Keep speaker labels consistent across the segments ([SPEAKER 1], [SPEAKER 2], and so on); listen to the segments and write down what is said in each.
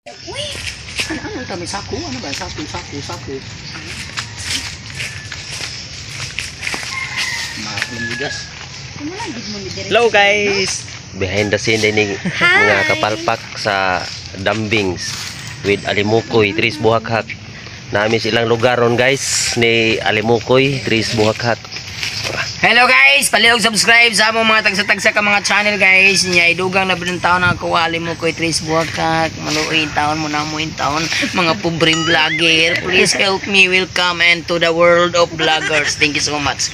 [SPEAKER 1] Uy, ano kami sako? Ano ba? Sako, sako, sako. Makulong.
[SPEAKER 2] Hello guys!
[SPEAKER 3] Behind the scene din mga kapalpak sa Dambings with Alimukoy, Tris Buhakhak. Nami silang lugar ron guys ni Alimukoy, Tris Buhakhak.
[SPEAKER 1] Hello guys! Palihog subscribe sa among mga tagsa-tagsa ka mga channel guys. Nya idugang na bilong taon ang kuwali mo koy Tris Buhakhak. Maluoy taon mo na mo in taon. Mga pobreng vlogger. Please help me welcome and to the world of vloggers. Thank you so much.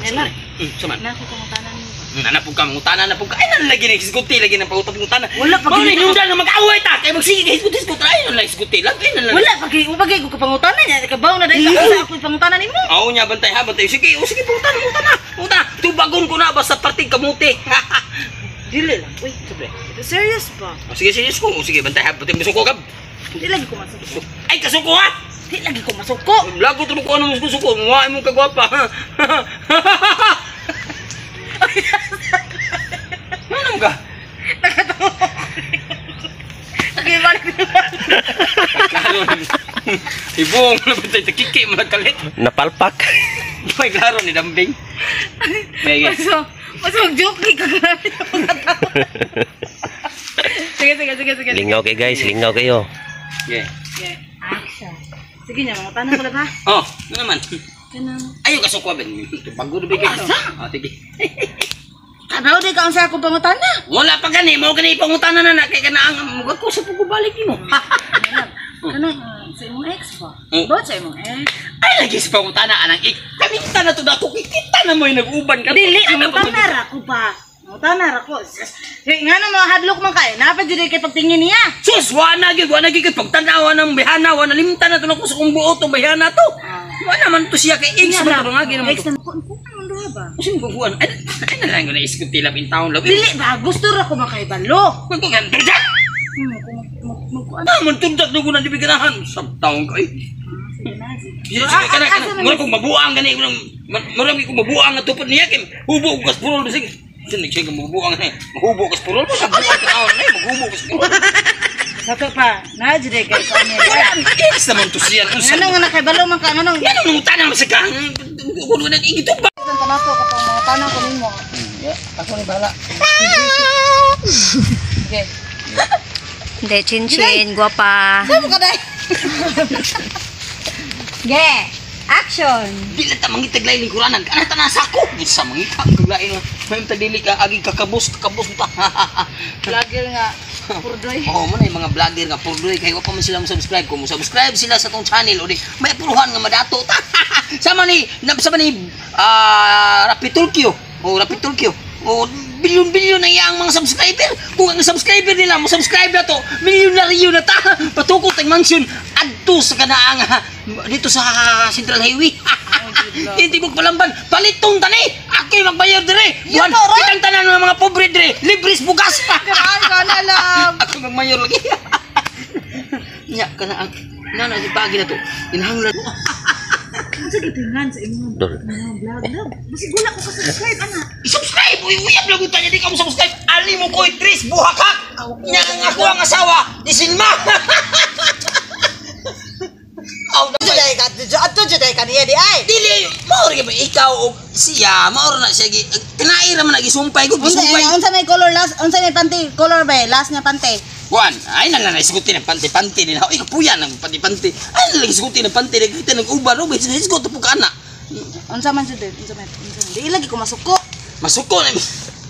[SPEAKER 4] Nela,
[SPEAKER 1] Suman.
[SPEAKER 4] na ako pangutanan mo.
[SPEAKER 1] Nana po ka, mangutana na po ka. Ay, nan lagi na hisguti, lagi na pagutap mangutana.
[SPEAKER 4] Wala pa
[SPEAKER 1] Mao
[SPEAKER 4] gini-
[SPEAKER 1] na hinungdan nga mag-away ta. Kay magsige kay hisguti, hisguti. Ay, nan lang hisguti. Lagi nan lang.
[SPEAKER 4] Wala pag pag ko pangutanan niya, kabaw na dahil sa ako pangutanan nimo.
[SPEAKER 1] Oo niya, bantay ha, bantay. Sige, oh, sige, pangutana, pangutana. Pangutana. Tubagon ko na, basta parting kamuti.
[SPEAKER 4] Dili lang. Uy,
[SPEAKER 1] Siyempre.
[SPEAKER 4] serious ba?
[SPEAKER 1] Oh, sige, sige, ko. Oh, sige, bantay ha, bantay. Masuko ka.
[SPEAKER 4] Di lagi ko masuko.
[SPEAKER 1] Ay, kasuko ha.
[SPEAKER 4] Di lagi ko masuko.
[SPEAKER 1] Lagot mo ko ano mo suko. Muha mo kagwapa. Ano ka?
[SPEAKER 4] Nagibalik
[SPEAKER 1] Klaro. Ibong na bantay takiki mo nagkalit.
[SPEAKER 3] Napalpak.
[SPEAKER 1] May klaro ni Dambing. May
[SPEAKER 4] Maso, maso joke ni ka grabe ang mga tao. Sige, sige, sige, sige.
[SPEAKER 3] Lingaw kayo guys, lingaw kayo.
[SPEAKER 1] Yeah.
[SPEAKER 4] Sige. Action. Sige niya, mangutanan ko lang ha.
[SPEAKER 1] Oh, ano naman?
[SPEAKER 4] Kanang
[SPEAKER 1] Ayaw ka suko ben. Bago na bigay. Oh, sige.
[SPEAKER 4] Kabaw di ka unsa akong pangutana.
[SPEAKER 1] Wala pa gani, mo gani pangutana na na kay kana ang mugag ko sa pugubalik nimo.
[SPEAKER 4] Kanang sa imong ex ba?
[SPEAKER 1] Oh.
[SPEAKER 4] About sa imong ex?
[SPEAKER 1] Ay lagi sa pangutana anang ik. Kaminta na to dato kita na mo yung nag-uban ka.
[SPEAKER 4] Dili, mangutana ra ko ba? Mangutana ra ko. Hey, ngano mo hadlok man kay? Napa jud kay pagtingin niya.
[SPEAKER 1] Sus, wa na gyud kay pagtanawa ng bihana, wa na limtan na to na ko sa kong buot tong bihana to. Wa na man to siya kay ex man to nga ginaman
[SPEAKER 4] Ex
[SPEAKER 1] to.
[SPEAKER 4] na ko man duha ba?
[SPEAKER 1] Kasi mo kuan. Ay, ay na lang ko na iskot tilap in town love.
[SPEAKER 4] Dili ba gusto ra ko makaibalo.
[SPEAKER 1] Kung kung turjak.
[SPEAKER 4] Magkuan.
[SPEAKER 1] Ah, man turjak na ko na dibiganahan sa taon kay.
[SPEAKER 4] Sige na. Sige.
[SPEAKER 1] Sige, sige, kana kana. Mura kong mabuang gani, mura kong mabuang nga tupad niya kay hubo ko kas purol bisig. Sinig siya mabuang ni. Mahubo kas purol mo sa buang taon ni, maghubo kas purol.
[SPEAKER 4] Sa to pa, na jud kay kuan niya.
[SPEAKER 1] Wala, ex naman to siya. Unsa?
[SPEAKER 4] Ngano nga nakaibalo man ka ngano?
[SPEAKER 1] Yan ang nangutana man sa ka. Kuno na igito ba?
[SPEAKER 4] Ang tanaw ko katong mga tanang ko nimo.
[SPEAKER 1] Ya, ako ni bahala.
[SPEAKER 4] Okay.
[SPEAKER 5] Hindi, chin-chin, guwapa.
[SPEAKER 4] Saan mo ka dai?
[SPEAKER 5] Ge! Action!
[SPEAKER 1] Di lang ta mangitag lain lingkuranan. Kana ta nasa ko. Sa mangita ang kaglain. May tagdili ka agi kakabos kakabos ta.
[SPEAKER 4] Vlogger nga purdoy.
[SPEAKER 1] Oo, mo na yung mga vlogger nga purdoy kay wa pa man sila mo subscribe. Kung mo subscribe sila sa tong channel o di may apuruhan nga madato ta. Sama ni sama ni Rapitulkyo. O Rapitulkyo. O bilyon-bilyon na iya ang mga subscriber. Kung ang subscriber nila mo subscribe na to, milyonaryo na ta. Patukot ang mansion adto sa kanaang dito sa Central Highway. Tintibog palamban, palitong tani. Ako'y magbayar dire. Buwan, kitang tanan ng mga pobre dire. Libres bugas.
[SPEAKER 4] Ay, kana lang.
[SPEAKER 1] Ako magmayor lagi. Nya kana ang nana si pagi na to. Inahanglan.
[SPEAKER 4] Unsa gitingan sa imong
[SPEAKER 3] Dol.
[SPEAKER 4] mga vlog love? Basig wala ko ka subscribe ana.
[SPEAKER 1] I-subscribe uy uyab lang uta niya di ka mo subscribe. Ali mo koy Tris Buhakak. Nya ang ako ang asawa ni Silma. Aw,
[SPEAKER 4] Juday ka, ato juday ka niya di ay.
[SPEAKER 1] dili mao ra ba ikaw og siya mao ra na siya gi kinaira man na gisumpay ko
[SPEAKER 4] Unsa
[SPEAKER 1] gisumpay.
[SPEAKER 4] unsa may color last, unsa may panty color ba last nga panty?
[SPEAKER 1] Kuan, ay na lang isguti ng panty-panty din. Ay kapuyan ng panty-panty. Ay na lang isguti ng panty nagkita ng uban oh isgot po ka na.
[SPEAKER 4] Unsa man jud unsa may unsa man. Di lagi ko masuko.
[SPEAKER 1] Masuko na.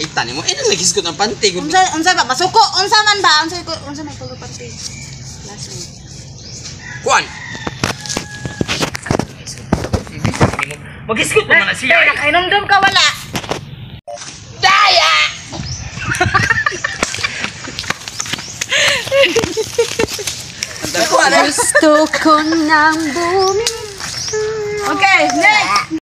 [SPEAKER 1] Ita nimo, ay na lang isgot ng panty.
[SPEAKER 4] Unsa unsa ba masuko? Unsa man ba? Unsa unsa may color panty? Last one.
[SPEAKER 1] Kuan. Mag-isgot pa man na siya.
[SPEAKER 4] Nakainomdom ka wala.
[SPEAKER 1] Daya!
[SPEAKER 5] Gusto ko nang bumili.
[SPEAKER 4] Okay, next.